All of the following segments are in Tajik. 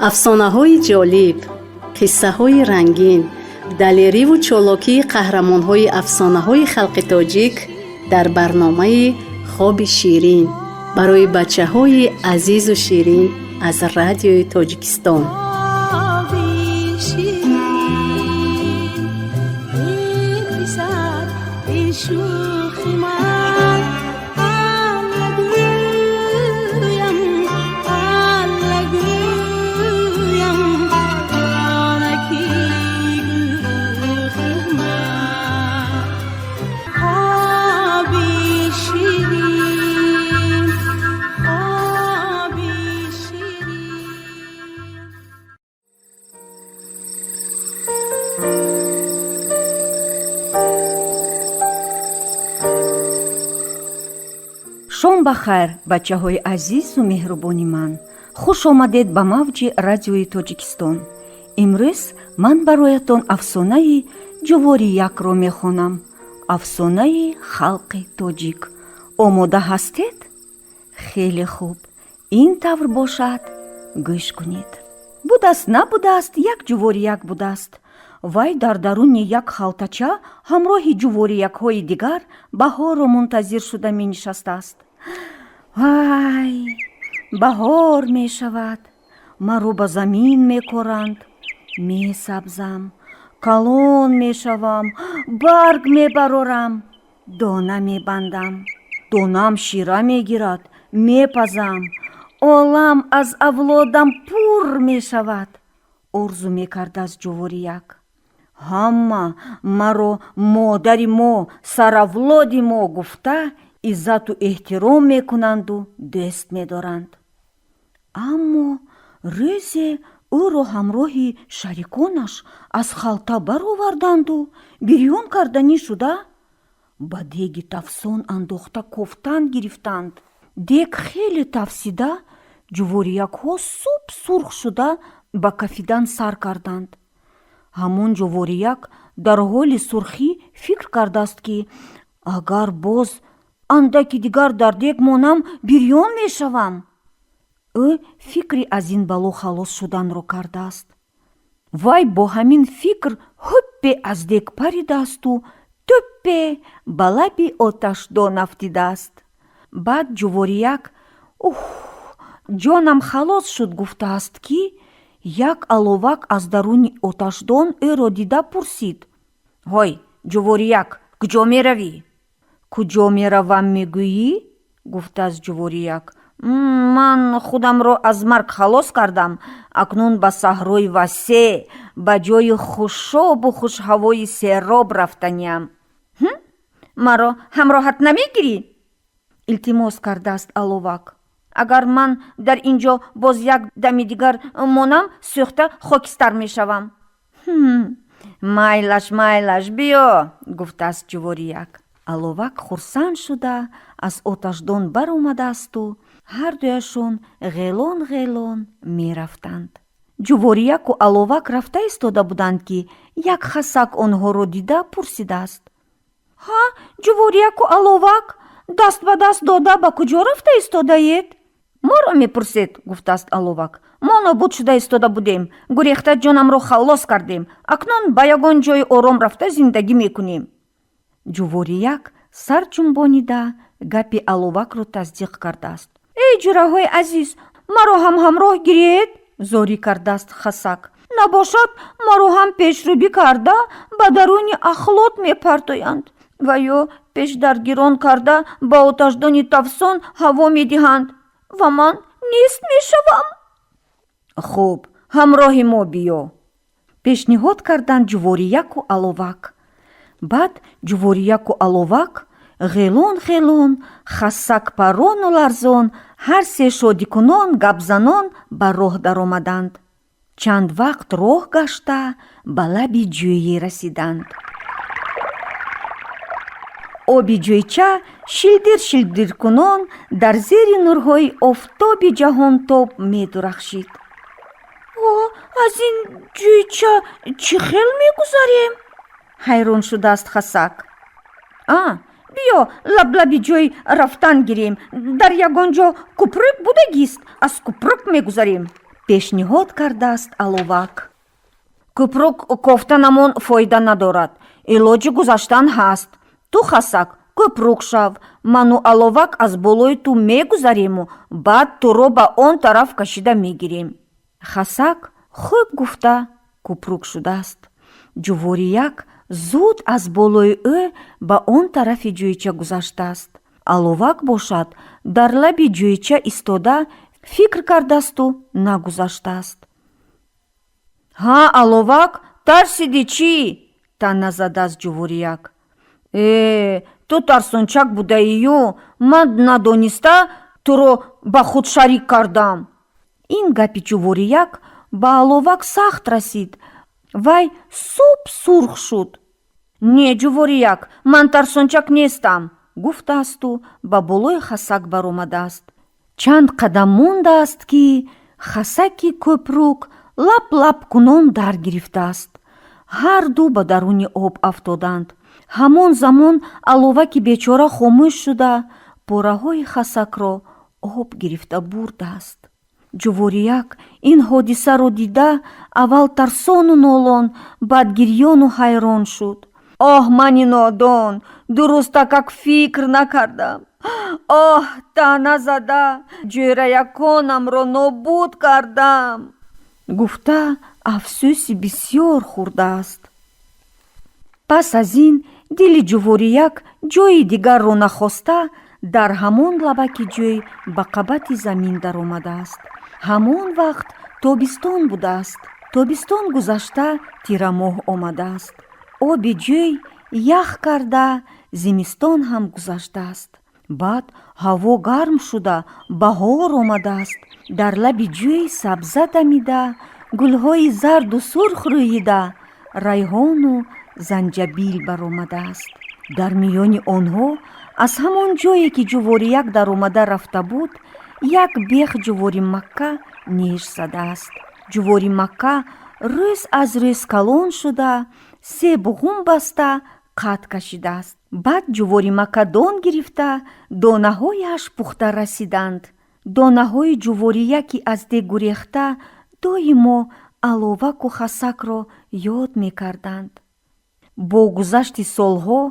Афсонаҳои ҷолиб, қиссаҳои рангин, далериву чолокии қаҳрамонҳои афсонаҳои халқи тоҷик дар барномаи «Хоби ширин» барои бачаҳои азизу ширин аз Радиои Тоҷикистон. Хоби ширин, эй писар, эй шӯхи ман, Алла гӯям, Алла гӯям, ҷонаки гулрухи ман. Хоби ширин, хоби ширин. Шом ба хайр, бачаҳои азизу меҳрубони ман. Хуш омадед ба мавҷи Радиои Тоҷикистон. Имрӯз ман бароятон афсонаи Ҷувориякро мехонам, афсонаи халқи тоҷик. Омода ҳастед? Хеле хуб, ин тавр бошад, гӯш кунед. Будааст, набудааст, як ҷуворияк будааст. Вай дар даруни як халтача ҳамроҳи ҷувориякҳои дигар баҳорро мунтазир шуда менишастааст. Вай, баҳор мешавад, маро ба замин мекоранд, месабзам, калон мешавам, барг мебарорам, дона мебандам, донам шира мегирад, мепазам, олам аз авлодам пур мешавад, орзу мекардааст ҷуворияк. Ҳама маро модари мо, саравлоди мо гуфта, иззату эҳтиром мекунанду дӯст медоранд. Аммо рӯзе ӯро ҳамроҳи шариконаш аз халта бароварданду бирён карданӣ шуда, ба деги тафсон андохта кофтан гирифтанд. Дег хеле тафсида, ҷувориякҳо суб сурх шуда, ба кафидан сар карданд. Ҳамон ҷуворияк дар ҳоли сурхӣ фикр кардааст, ки агар боз андаки дигар дар дег монам, бирён мешавам. Ӯ фикри аз ин бало халос шуданро кардааст. Вай бо ҳамин фикр ҳуппе аз дег паридаасту тӯппе ба лаби оташдон афтидааст. Баъд ҷуворияк: «Ух, ҷонам халос шуд», гуфтааст, ки як аловак аз даруни оташдон ӯро дида пурсид: «Ҳой, ҷуворияк, куҷо меравӣ?» «Куҷо меравам, мегӯӣ?» гуфтааст ҷуворияк. «Ман худамро аз марг халос кардам. Акнун ба саҳрои васеъ, ба ҷои хушобу хушҳавои сероб рафтаниам. Маро ҳамроҳат намегирӣ?» илтимос кардааст аловак. «Агар ман дар ин ҷо боз як дами дигар монам, сӯхта хокистар мешавам». «Майлаш, майлаш, биё», гуфтааст ҷуворияк. Аловак хурсанд шуда, аз оташдон баромадаасту ҳардуяшон ғелон ғелон мерафтанд. Ҷуворияку аловак рафта истода буданд, ки як хасак онҳоро дида пурсидааст: «Ҳа, ҷуворияку аловак, даст ба даст дода ба куҷо рафта истодаед?» «Моро мепурсед?» гуфтааст аловак. «Мо нобуд шуда истода будем, гурехта ҷонамро халлос кардем. Акнун ба ягон ҷои ором рафта зиндагӣ мекунем». Ҷуворияк сар ҷунбонида, гапи аловакро тасдиқ кардааст. «Эй, ҷураҳои азиз, маро ҳам ҳамроҳ гиред», зорӣ кардааст хасак. «Набошад, маро ҳам пешрӯбӣ карда, ба даруни ахлот мепартоянд ва ё пешдаргирон карда, ба оташдони тафсон ҳаво медиҳанд ва ман нест мешавам». «Хуб, ҳамроҳи мо биё», пешниҳод карданд ҷуворияку аловак. Баъд ҷуворияку аловак ғелон ғелон, хасак парону ларзон, ҳар се шодикунон, гапзанон ба роҳ даромаданд. Чанд вақт роҳ гашта, ба лаби ҷӯйӣ расиданд. Оби ҷӯйча шилдир шилдиркунон дар зери нурҳои офтоби ҷаҳонтоб медурахшид. «О, аз ин ҷӯйча чӣ хел мегузарем?» ҳайрон шудааст хасак. «А, биё, лаблаби ҷӯй рафтан гирем. Дар ягон ҷо куприк будагист, аз куприк мегузарем». Пешниҳод кардааст аловак. Кӯпрук кофтанамон фоида надорад, илоҷи гузаштан ҳаст. Ту, хасак, кӯпрук шав, ману аловак аз болои ту мегузариму баъд туро ба он тараф кашида мегирем. Хасак хуб гуфта, кӯпрук шудааст. Ҷуворияк зуд аз болои ӯ ба он тарафи ҷӯйча гузаштааст. Аловак бошад, дар лаби ҷӯйча истода фикр кардасту нагузаштааст. Ҳа, аловак, тарсидӣ чӣ? Таъна задааст ҷуворияк. Э, ту тарсончак будаию ман надониста туро ба худ шарик кардам. Ин гапи ҷуворияк ба аловак сахт расид, вай суб сурх шуд. Не, ҷуворияк, ман тарсончак нестам, гуфтаасту ба болои хасак баромадааст. Чанд қадам мондааст, ки хасаки кӯпрук лап лап кунон дар гирифтааст. Ҳарду ба даруни об афтоданд. Ҳамон замон аловаки бечора хомӯш шуда, пораҳои хасакро об гирифта бурдааст. Ҷуворияк ин ҳодисаро дида, аввал тарсону нолон, баъд гирёну ҳайрон шуд. Оҳ, мани нодон, дурустакак фикр накардам. Оҳ, таъна зада ҷӯраяконамро нобуд кардам, гуфта, афсӯси бисьёр хӯрдааст. Пас аз ин дили ҷуворияк ҷойи дигарро нахоста, дар ҳамон лабаки ҷӯй ба қабати замин даромадааст. Ҳамон вақт тобистон будааст. Тобистон гузашта, тирамоҳ омадааст. Оби ҷӯй ях карда, зимистон ҳам гузаштааст. Баъд ҳаво гарм шуда, баҳор омадааст. Дар лаби ҷӯй сабза дамида, гулҳои зарду сурх рӯида, райҳону занҷабил баромадааст. Дар миёни онҳо, аз ҳамон ҷое ки ҷуворияк даромада рафта буд, як бех ҷуворимакка неш задааст. Ҷуворимакка рӯз аз рӯз калон шуда, себу ғум баста, қад кашидааст. Баъд ҷуворимакка дон гирифта, донаҳояш пухта расиданд. Донаҳои ҷуворияки аз дег гурехта доимо аловаку хасакро ёд мекарданд. Бо гузашти солҳо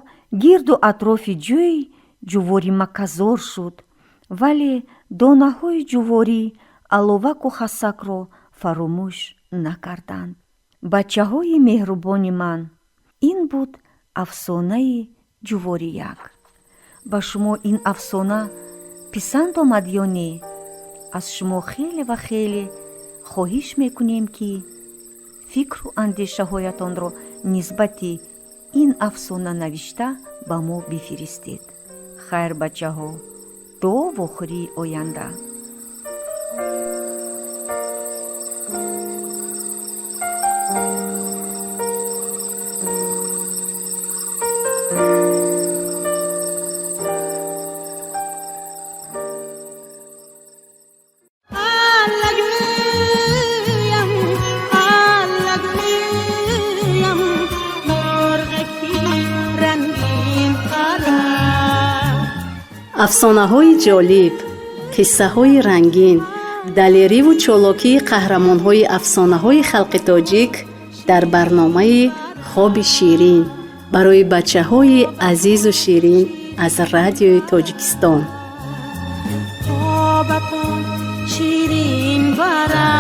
гирду атрофи ҷӯй ҷуворимакказор шуд, вале донаҳои ҷуворӣ аловаку хасакро фаромӯш накарданд. Бачаҳои меҳрубони ман, ин буд афсонаи ҷуворияк. Ба шумо ин афсона писанд омад ё не? Аз шумо хеле ва хеле хоҳиш мекунем, ки фикру андешаҳоятонро нисбати ин афсона навишта ба мо бифиристед. Хайр, бачаҳо, то вохӯрии оянда. Аллагӯям, аллагӯям, мурғаки рангин қара. Афсонаҳои ҷолиб, қиссаҳои рангин, далериву чолокии қаҳрамонҳои афсонаҳои халқи тоҷик дар барномаи Хоби ширин барои бачаҳои азизу ширин аз Радиои Тоҷикистон. Хобатон ширин бара.